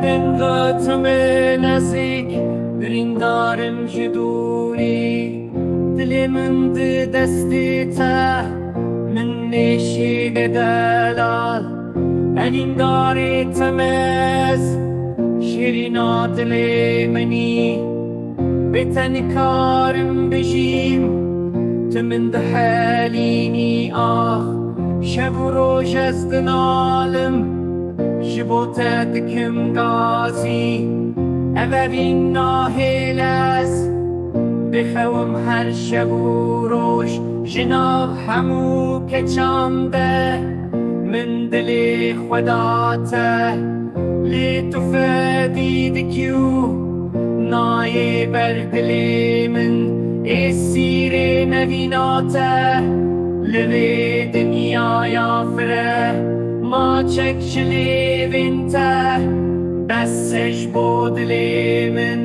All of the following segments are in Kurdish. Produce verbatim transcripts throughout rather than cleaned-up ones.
Min re tim ê nezîk, birîndar im ji dûrî. Dilê min di destê te, min nêşî bê delal. Elîndarê temez, şêrîna dilê min î. Bê te nikarim bijîm, tu min dihelînî ax. Şev û roj ez dinalim, ji bo te dikim gazî. Ev evîn nahêle ez bixewim her şev û roj. Ji nav hemû keçan de min dilê xwe da te. Lê tu fedî dikî û nayê ber dilê min. Êsîrê nevîna te li vê dinyaya fire. Maçek ji lêvên te bes e ji bo dilê min.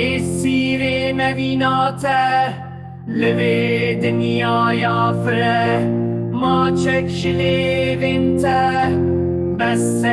Êsîrê nevîna te li vê dinyaya fire. Maçek ji lêvên te bes e.